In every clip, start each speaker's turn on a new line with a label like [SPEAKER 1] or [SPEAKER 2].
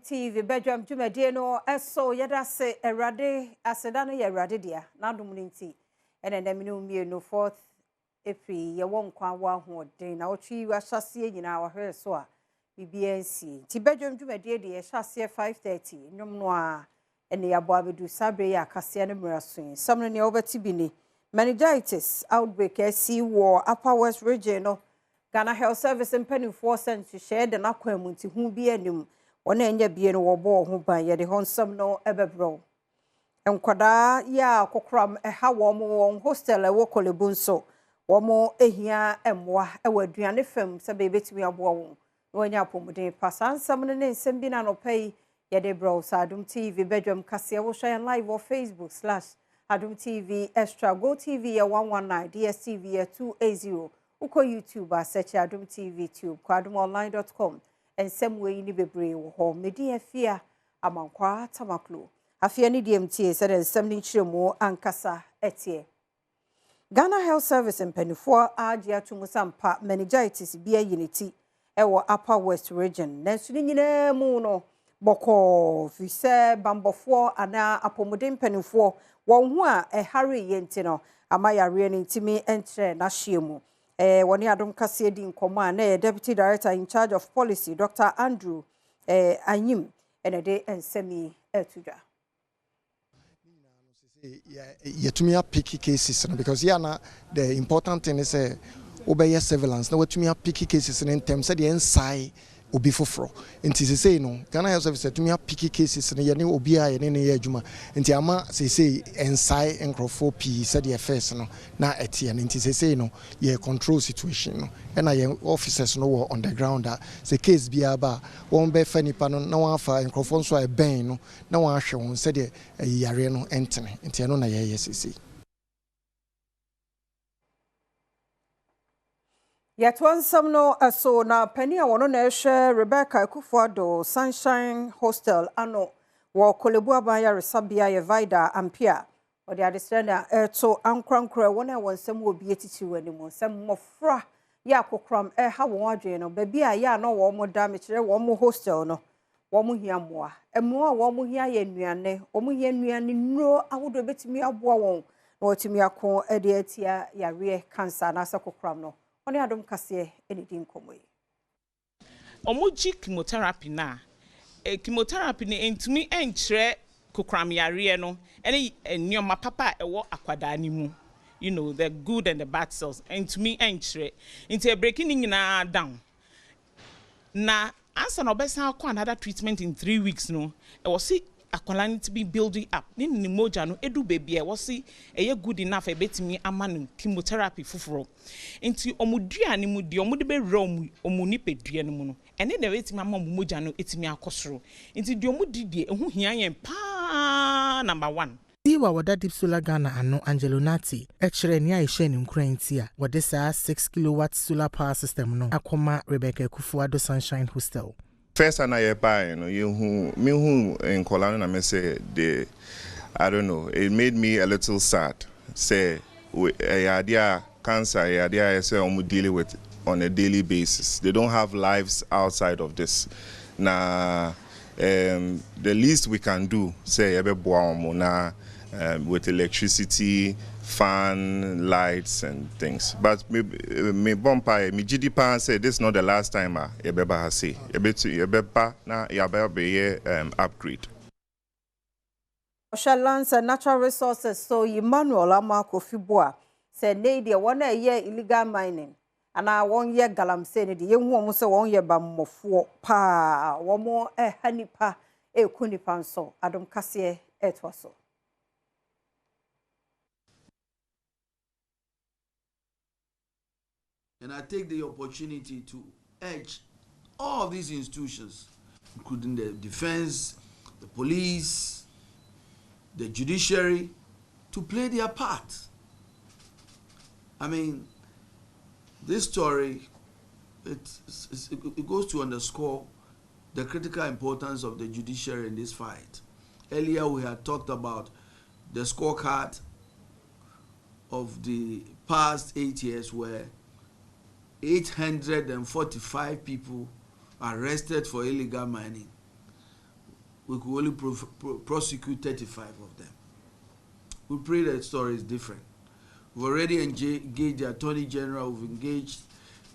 [SPEAKER 1] TV badwam dwumadie no so. Yɛda ase Awurade, aseda no yɛ Awurade dea, n'adom no nti ɛna ɛnam ne mmienu 4th April yɛwɔ nkwa wɔ ahoɔden na wɔtwe ahyɛseɛ nyinaa wɔhwɛ so a biribiara nsie. Nti badwam dwumadie deɛ yɛhyɛ aseɛ 5:30 nnwom no a ɛne yɛabɔ abɛdu saa berɛ yi a akaseɛ no mmerɛ so yi. Nsɛm no nea wobɛte bi ni: meningitis outbreak asi wɔ Upper West Region no, Ghana Health Service mpanimfoɔ sɛ nhyehyɛeɛ de n'akwan mu nti hu bi anim, wɔn a ɛnyɛ bie no wɔbɔ wɔn ho ban. Yɛde hɔ nsɛm no bɛbrɛ wo. Nkwadaa yi a kokoram ɛha wɔn wɔn hostel ɛwɔ Korle Bu nso, wɔn ehia mmoa ɛwɔ aduane fam sɛ bɛbɛtumi aboa wɔn na wɔanya apɔmuden pa. Saa nsɛm no ne nsɛm bi na anɔpa yi yɛde brɛ wo sɛ Adom TV badwam kaseɛ. Wohwɛ yɛn live wɔ Facebook/Adom TV Extra, Go TV yɛ 119, DSTV yɛ 280. Wokɔ YouTube a, search Adom TV Tube, kɔ adomonline.com, nsɛm wei ne bebree wɔ hɔ. Medi Afia Amankwaa Tamaklo. Afei ne deɛ mtie sɛdeɛ nsɛm no nkyerɛmu ankasa ɛteɛ. Ghana Health Service mpanimfoɔ agye ato mu sampa meningitis bi ayi ne ti ɛwɔ Upper West Region, nanso ne nyinaa mu no bɔkɔɔ, firi sɛ bambɔfoɔ anaa apɔmuden mpanimfoɔ wɔn ho a ɛhare yɛ nti no ama yareɛ no ntumi nkyerɛ n'ahyeɛ mu. Wɔne Adom Kaseɛ di nkɔmmɔ a na yɛ Deputy Director in charge of policy, Dr Andrew Anyim, ɛna de nsɛm yi ɛto dwa.
[SPEAKER 2] Yɛtumi apick cases no because yɛ na the important thing is sɛ wobɛyɛ surveillance na watumi apick cases no ntɛm sɛdeɛ nsae obi foforɔ. Nti sesei no Ghana Health Service atumi apick cases no, yɛne obi a yɛne no yɛ adwuma, nti ama sesei nsae nkurɔfoɔ pii sɛdeɛ first no na ɛteɛ no. Nti sesei no yɛ control situation no, ɛna yɛn officers no wɔ on the ground a sɛ case biara ba a, wɔn bɛfa nipa no na wɔn afa nkurɔfoɔ nso a ɛbɛn no na wɔn ahwɛ wɔn sɛdeɛ ɛyi yareɛ no ɛntene. Nti ɛno na yɛyɛ sesei.
[SPEAKER 1] Yɛtoa nsɛm no so na panin a wɔno na ɛhwɛ Rebecca Akufo-Addo Sunshine Hostel ano wɔ Korle Bu aban yaresabea yɛ Vida Ampia. Ɔde adesrɛ na ɛto ankorankora wɔn a wɔn nsɛm wɔ bi titiri wɔ anim sɛ mmɔfra yɛ akokoram ɛha wɔn adwene no, baabi a yɛ a na wɔn da, mekyerɛ wɔn hostel no, wɔn hia mmoa. Mmoa a wɔn hia yɛ nnuane, wɔn hia nnuane nnuro ahodoɔ bɛtumi aboa wɔn na wɔtumi ako de atia yareɛ cancer anaasɛ kokoram no. Ɔne Adom Kaseɛ ɛne di nkɔmmɔ yi.
[SPEAKER 3] Ɔmo gye chemotherapy na chemotherapy no ntumi nkyerɛ kokoram yareɛ no ɛne nneɛma papa a ɛwɔ akwadaa no mu, the good and the bad cells, ntumi nkyerɛ. Nti ebreak ne nyinaa down na ansa na ɔbɛsan akɔ another treatment in 3 weeks no, ɛwɔ si akwadaa no ti bi building up ne mogya no edu beebi a ɛwɔ si ɛyɛ good enough a ɛbɛtumi ama no chemotherapy foforɔ. Nti ɔmo dua ne mu deɛ ɔmo de bɛwura ɔmo nipadua no mu no, ɛne na ɛbɛtumi ama ɔmo mogya no etumi akɔ soro. Nti deɛ ɔmo di deɛ ɛho hia yɛn paa, number one.
[SPEAKER 4] CEO a wɔda Deep Solar Ghana ano, Angelo Nati, kyerɛ nea ɛhyɛ ne nkuran nti a wɔde saa 6 kilowatt solar power system no akɔma Rebecca Akufo-Addo Sunshine Hostel.
[SPEAKER 5] First time na yɛbaeɛ no, yɛhu mehu nkɔla no na me sɛ de, I don't know, it made me a little sad sɛ ɛyɛ adeɛ a cancer ɛyɛ adeɛ a ɛsɛ ɔmo dealing with on a daily basis. They don't have lives outside of this, na the least we can do sɛ yɛbɛboa wɔn na with electricity, fan, lights and things. But me me bɔ mpaeɛ, me gyi di paa sɛ this is not the last time a yɛbɛba ha sei. Yɛbɛtu yɛbɛba na yɛaba abɛyɛ upgrade.
[SPEAKER 1] Ɔhyɛ Lands and Natural Resources so, Emmanuel Armah-Kofi Buah, sɛ ne deɛ wɔn a ɛyɛ illegal mining anaa wɔn yɛ galamsey no deɛ, yɛhu wɔn sɛ wɔn yɛ bammɔfoɔ paa, wɔn ɛha nipa, ɛreku nipa nso. Adom Kaseɛ ɛretoa so.
[SPEAKER 6] And I take the opportunity to urge all of these institutions, including the defense, the police, the judiciary, to play their part. I mean, this story, it goes to underscore the critical importance of the judiciary in this fight. Earlier, we had talked about the scorecard of the past 8 years, where 845 people arrested for illegal mining. We could only pro pro prosecute 35 of them. We pray that story is different. We've already engaged the Attorney General, we've engaged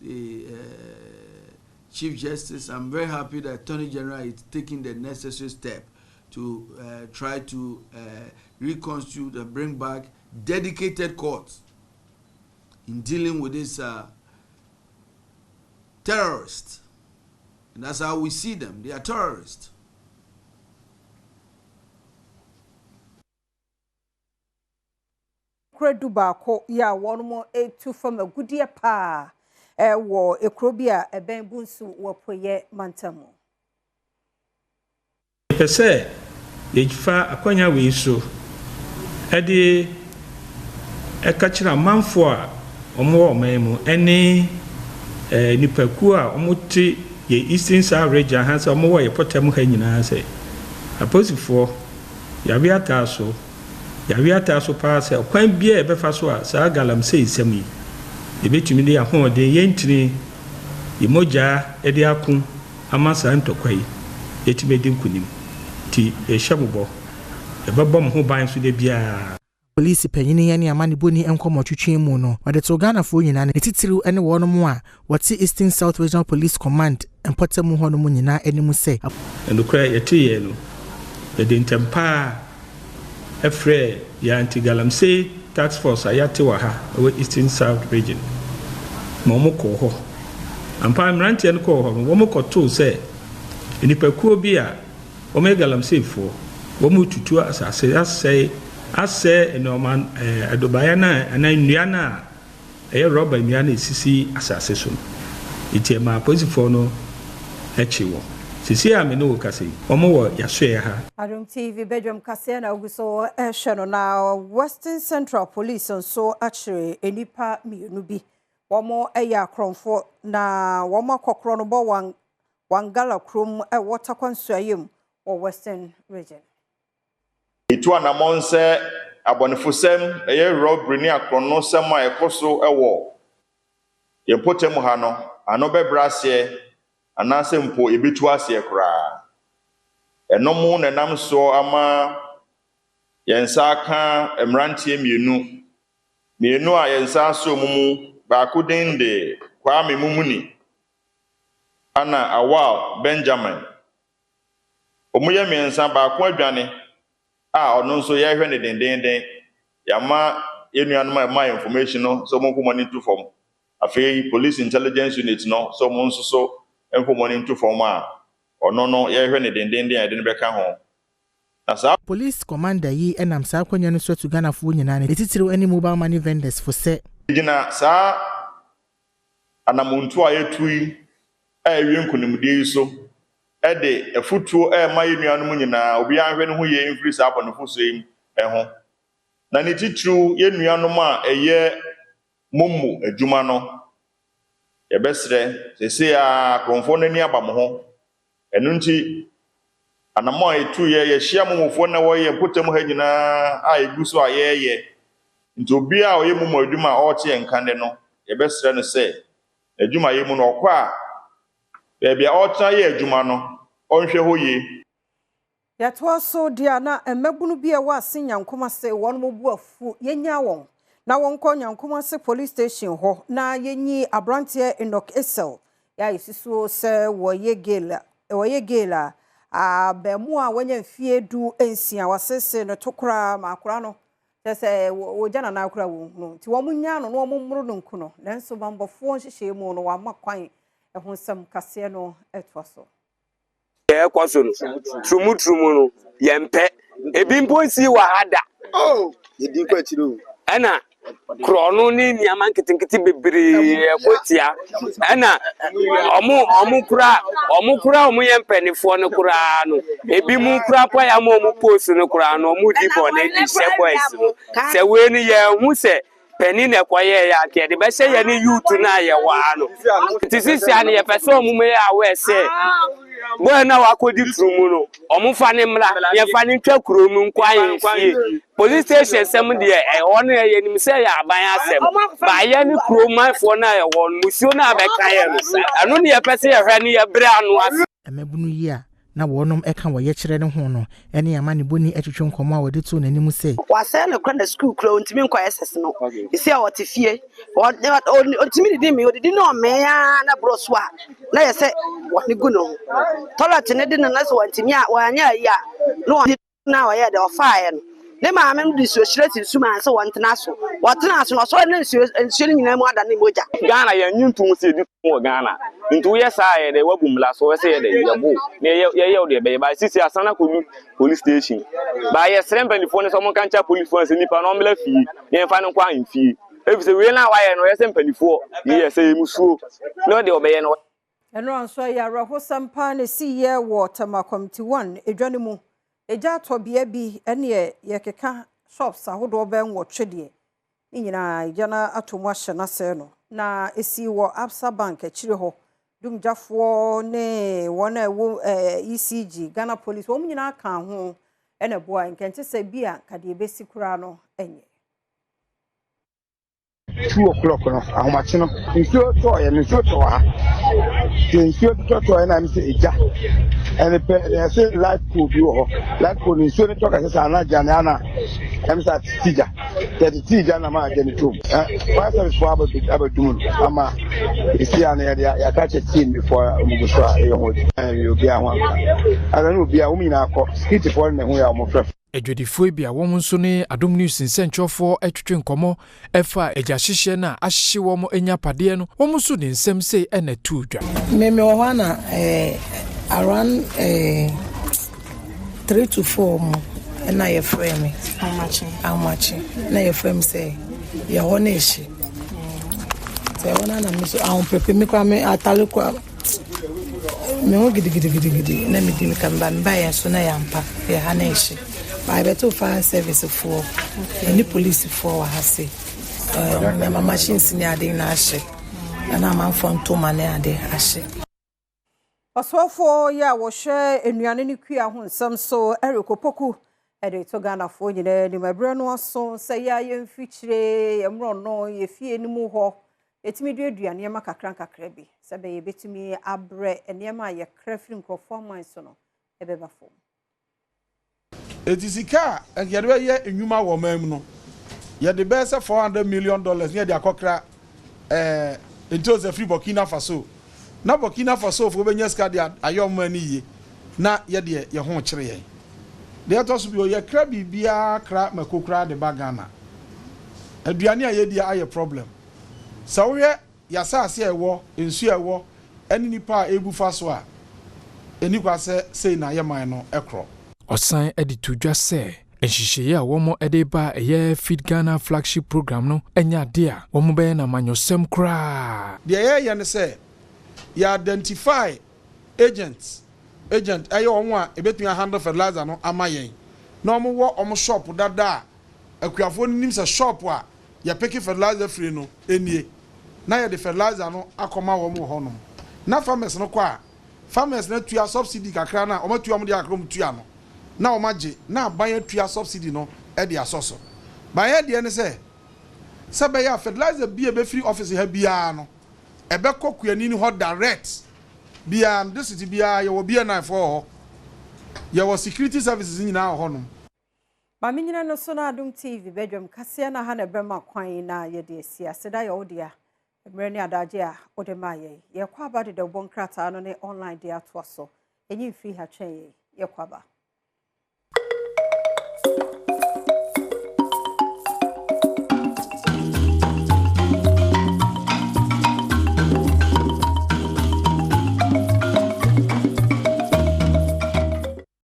[SPEAKER 6] the uh, Chief Justice. I'm very happy that Attorney General is taking the necessary step to uh, try to uh, reconstitute and bring back dedicated courts in dealing with this uh, terrorists. And that's how we see them. They are terrorists.
[SPEAKER 1] Kuro dubaako yi a wɔretu fam agudeɛ paa wɔ ekuro bi a ɛbɛn Bunsu wɔ Apueeɛ mantam mu.
[SPEAKER 7] Yɛpɛ sɛ yɛfa akwanya wei so de ka kyerɛ amanfoɔ a wɔwɔ ɔman mu ne nnipakuo a wɔte yɛn Eastern South Region ha sɛ wɔwɔ yɛn pɔtam ha nyinaa sɛ apolisifoɔ yɛawe ataa so yɛawe ataa so paa sɛ ɔkwan biara a yɛbɛfa so a saa galamsey sɛm yi yɛbɛtumi de yɛn ahoɔden yɛn ntini yɛn mogya de ako ama saa ntɔkwa yi yɛatumi adi nkonim nti yɛhyɛ mo bɔ yɛbɛbɔ mo ho ban nso da biara.
[SPEAKER 4] Polisi panyin yi ne amanebɔni nkɔmmɔtwetwe mu no, ɔde too Ghanafoɔ nyinaa, ne titiriw ne wɔnom a wɔte Eastern South Regional Police Command mpɔtam hɔ nom nyinaa anim sɛ,
[SPEAKER 7] Nokorɛ yɛteeɛ no, yɛde ntɛm pa ara frɛɛ yɛn Anti-Galamsey Task Force a yɛate wɔ ha wɔ Eastern South Region ma wɔkɔɔ hɔ. Ampa ara mmeranteɛ no kɔɔ hɔ no, wɔkɔtoo sɛ nnipakuo bi a wɔyɛ galamseyfoɔ, wɔretutu asase asɛe asɛe nnoɔma ɛɛ adɔbaeɛ no a anaa nnua no a ɛyɛ rɔba nnua no a ɛsisi asase so no. Nti ɛmaa apolisifoɔ no kye wɔn. Seesei a me ne wo rekasa yi, wɔwɔ yɛasoɛeɛ ha.
[SPEAKER 1] Adom TV badwam kaseɛ na wogu so rehwɛ no na Western Central Police nso akyere nnipa mmienu bi. Wɔyɛ akorɔmfoɔ na wɔn akɔkorɔ no bɔ wɔn Wangala kurom wɔ Tarkwa Nsuaeɛ mu wɔ Western Region.
[SPEAKER 8] Etu anammɔn sɛ abɔnefosɛm, ɛyɛ robbery ne akorɔnosɛm a ɛkɔ so wɔ yɛn mpɔtam ha no ano bɛbrɛ aseɛ anaasɛ mpo yɛbɛtu aseɛ koraa. Ɛno mo na ɛnam soɔ ama yɛn nsa aka mmeranteɛ mmienu, mmienu a yɛn nsa asɔ wɔn mu, baako din de Kwame Mumuni Ana Awal Benjamin. Wɔyɛ mmiɛnsa, baako adwane a ɔno nso yɛrehwɛ no dendeenden. Yɛama yɛn nuanom a ɛmaa information no sɛ wɔmfa wɔn ani nto fam. Afei Police Intelligence Unit no sɛ wɔn nso so mfa wɔn ani nto fam a ɔno no yɛrehwɛ no dendeenden a yɛde no bɛka ho. Na saa.
[SPEAKER 4] Police Commander yi nam saa akwanya no so atu Ghanafoɔ nyinaa ne titiriw ne mobile money vendors fo sɛ,
[SPEAKER 8] Gyina saa Anammɔntuo a yɛatu yi a ɛwie nkonimdie yi so de afotuo rema yɛn nuanom nyinaa, obiara nhwɛ ne ho yie mfiri saa abɔnefosɛm yi ho, na ne titiriw yɛn nuanom a ɛyɛ momo adwuma no, yɛbɛsrɛ, seesei ara akorɔmfoɔ no ani aba mo ho, ɛno nti anammɔn a yɛtuiɛ, yɛahyia momofoɔ na wɔyɛ yɛn mpɔtam ha nyinaa a ɛgu so a yɛreyɛ, nti obiara a ɔyɛ momo adwuma a ɔrete yɛn nka nnɛ no, yɛbɛsrɛ no sɛ n'adwumayɛ mu no, ɔkɔ a, baabi a ɔretena yɛ adwuma no, ɔnhwɛ hɔ yie.
[SPEAKER 1] Yɛtoa so deɛ a na mmabunu bi a ɛwɔ ase Nyankomase wɔn bo afu, yɛnyaa wɔn na wɔnkɔ Nyankomase Police Station hɔ na yɛnyi aberanteɛ Enoch Essel yɛ a yɛsusuo sɛ wɔyɛ gay wɔyɛ gay a abaamuwa a wanya mfeɛ 16 wasese no to koraa ma akwadaa no Kyerɛ sɛ, wɔgya no anaa koraa wɔnhunu. Nti wɔnyaa no na wɔmmoro no nku no. Nanso bammɔfoɔ nhyehyɛeɛ mu no, wɔama kwan. Ɛho nsɛm kaseɛ no toa so.
[SPEAKER 9] Deɛ ɛkɔ so no, turumuturumu no, yɛmpɛ. Ebi mpo nsii wɔ ha da. Ɛna korɔno ne nneɛma nketenkete bebree ɛkɔ tia ɛna ɔmo ɔmo kura ɔmo kura ɔmo yɛ mpanimfoɔ no koraa no ebi mu kura kɔ ya ma ɔmo post no koraa no ɔmo di bɔne de hyɛ boys no sɛ wei no yɛn ho sɛ panin na ɛkɔyɛɛ yɛ anka yɛde bɛhyɛ yɛn ne youth no a yɛwɔ ha no nti sisi a no yɛpɛ sɛ ɔmo yɛ aware sɛ boy no a wakɔdi turu mu no ɔmo fa ne mmra yɛfa ne ntwa kuro mu nkɔ ahemfie police station sɛm deɛ ɛhɔ no yɛ nim sɛ yɛ aban asɛm baayɛ ne kuro manfoɔ no a ɛwɔ no musuo no a bɛka yɛ no ɛno ne yɛpɛ sɛ yɛhwɛ ne yɛbrɛ ano ase.
[SPEAKER 4] Mmabunu yi a na wɔnom ka wɔyɛkyerɛ no ho no ne amanebɔni twetwe nkɔmmɔ a wɔde too n'anim sɛ.
[SPEAKER 10] Wasɛe no kora na sukuu kura ɔntumi nkɔ SS no sisi a ɔte fie ɔntumi didi mee ɔdidi na ɔmee ara na borɔ so a na yɛ sɛ wɔne gu ne ho tɔlɛt ne de no na sɛ wɔntumi a wɔanyɛ ayi a na wɔde na ɔyɛɛ dɛ ɔfaaɛ no ne maame no de nsuohyerɛ si nsu maa sɛ wɔntena so wɔtenaa so no ɔsɔre na nsuo nsuo no nyinaa mu adane mogya.
[SPEAKER 11] Ghana yɛn nye ntom sɛ yɛdi tum wɔ Ghana nti woyɛ saa a yɛ dɛ wabu mmla so ɛsɛ yɛ dɛ yɛbo na yɛyɛ yɛyɛ wo deɛ ɛbɛyɛ ba sisi asan akɔdu police station ba yɛsrɛ mpanimfoɔ no sɛ wɔn nka nkyɛ apolicefoɔ no sɛ nipa no ɔmmla fie na yɛmfa no nkɔ ahemfie efisɛ wei no a wayɛ no ɛyɛ sɛ mpanimfoɔ yɛ sɛ yɛ musuo na ɔdeɛ ɔbɛyɛ no.
[SPEAKER 1] Ɛno nso yɛ awerɛhosɛm paa na ɛsiiɛ wɔ Tema Community 1 edwa no mu. Egya atɔ bea bi ɛneɛ yɛkeka shops ahodoɔ bɛn nwɔtwe deɛ. Ne nyinaa egya no ato mu ahyɛ n'asɛe no. Na ɛsii wɔ Absa Bank akyire hɔ. Dumgyafoɔ ne wɔn a ɛwɔ ECG, Ghana Police, wɔn nyinaa ka ho ɛna ɛboa nkɛnte sɛ bi a nkadeɛ bɛsi koraa no ɛnyɛ.
[SPEAKER 12] 2 o'clock no ahomakye no, nsuo tɔɔyɛ no, nsuo tɔ wɔ ha nti nsuo totɔ tɔɔyɛ na sɛ egya ɛne pɛ ɛsɛ light pole bi wɔ hɔ. Light pole no, nsuo no tɔ kɛse saa na gya ne ana ɛm sɛ atete gya tɛtete gya na ma agya ne tom. Ɛ fire service fo aba abɛdum no ama esi ano. Yɛde yɛaka kyɛ team before ɔmo gu so a ɛyɛ ho ɛyɛ obi a ho anka ɛna ne obi a wɔn nyinaa kɔ security foɔ no na ɛho yɛ a wɔn frɛ.
[SPEAKER 13] Adwadifoɔ bi a wɔn nso ne Adom News nsɛntwerɛfoɔ atwitwe nkɔmmɔ ɛfa agya hyehyɛ no a ahyehye wɔn anyapadeɛ no, wɔn nso de nsɛm sei ɛna ɛtoo dwa.
[SPEAKER 14] Mmemme wɔ hɔ ana around 3 to 4 mu ɛna yɛfrɛ me ahomakye na yɛfrɛ me sɛ yɛhɔ no ehye sɛ ɛhɔ no ana me so ahopepe me koraa me atale koraa me ho gidigidigidigidi na medi me ka meba mebaeɛ so na yɛampa yɛha no ehye ba yɛbɛto fire service foɔ ɛne policefoɔ wɔ ha se ɛma machines ne ade nyinaa ahye ɛna amanfoɔ ntoma ne ade ahye.
[SPEAKER 1] Ɔsoafoɔ yi a wɔhwɛ nnuane ne kua ho nsɛm so, Eric Opoku, ɛde to Ghanafoɔ nyinaa anim ɛberɛ no aso sɛ yɛ a yɛmfikyire yɛmmorɔ no yɛfie no mu hɔ yɛtumi duadua nneɛma kakra nkakra bi sɛ bɛyɛ yɛbɛtumi abrɛ nneɛma a yɛkra firi nkurɔfoɔ aman so no ɛbɛba fam.
[SPEAKER 15] Eti sika a yɛde bɛyɛ nnwuma wɔ ɔman mu no, yɛde bɛyɛ sɛ $400 million ne yɛde akɔkra ntoosi afiri Burkina Faso, na Burkina Faso foɔ bɛnya sika de ayɛ ɔman ani yie na yɛdeɛ yɛn ho kyerɛ yɛn. Deɛ ɛtɔ so bio, yɛkra biribiara kra mako koraa de ba Ghana. Aduane a yɛdi ayɛ problem. Sɛ wohwɛ yɛasase a ɛwɔ nsuo a ɛwɔ ɛne nipa a ebu fa so a, ɛni kwa sɛ sei na yɛ man no ɛkorɔ.
[SPEAKER 13] Ɔsan de to dwa sɛ nhyehyɛeɛ a wɔn de ba a ɛyɛ Feed Ghana Flagship Program no nyɛ ade a wɔn bɛyɛ no amanyɔsɛm koraa.
[SPEAKER 15] Deɛ yɛyɛ ne sɛ yɛ identify agents. Agent ɛyɛ wɔn a ebetumi ahandle fertilizer no ama yɛn na wɔn wɔ wɔn shop dada a akuafoɔ no nim sɛ shop a yɛpick fertilizer firi no nie, na yɛde fertilizer no akɔma wɔn wɔ hɔnom na farmers no kɔ a, farmers no atua subsidy kakra na wɔn atua wɔn de akra wɔn tua no na wɔn agye na aban atua subsidy no de asɔ so. Ban deɛ ne sɛ bɛyɛ a fertilizer bi a ebɛfiri office ha biara no ɛbɛkɔ kuani no hɔ direct biara no, district biara yɛwɔ BNI foɔ wɔ hɔ, yɛwɔ security services nyinaa wɔ hɔnom.
[SPEAKER 1] Maame nyina no so no Adom TV badwam kaseɛ no ha na ɛbɛma kwan na yɛde asi aseda yɛ wo dea mmerɛ ne adagye a wode maa yɛn. Yɛkɔ aba deda wobɔ nkrataa no ne online de atoa so. Ɛnyi mfiri ha, twɛn yɛn, yɛkɔ aba.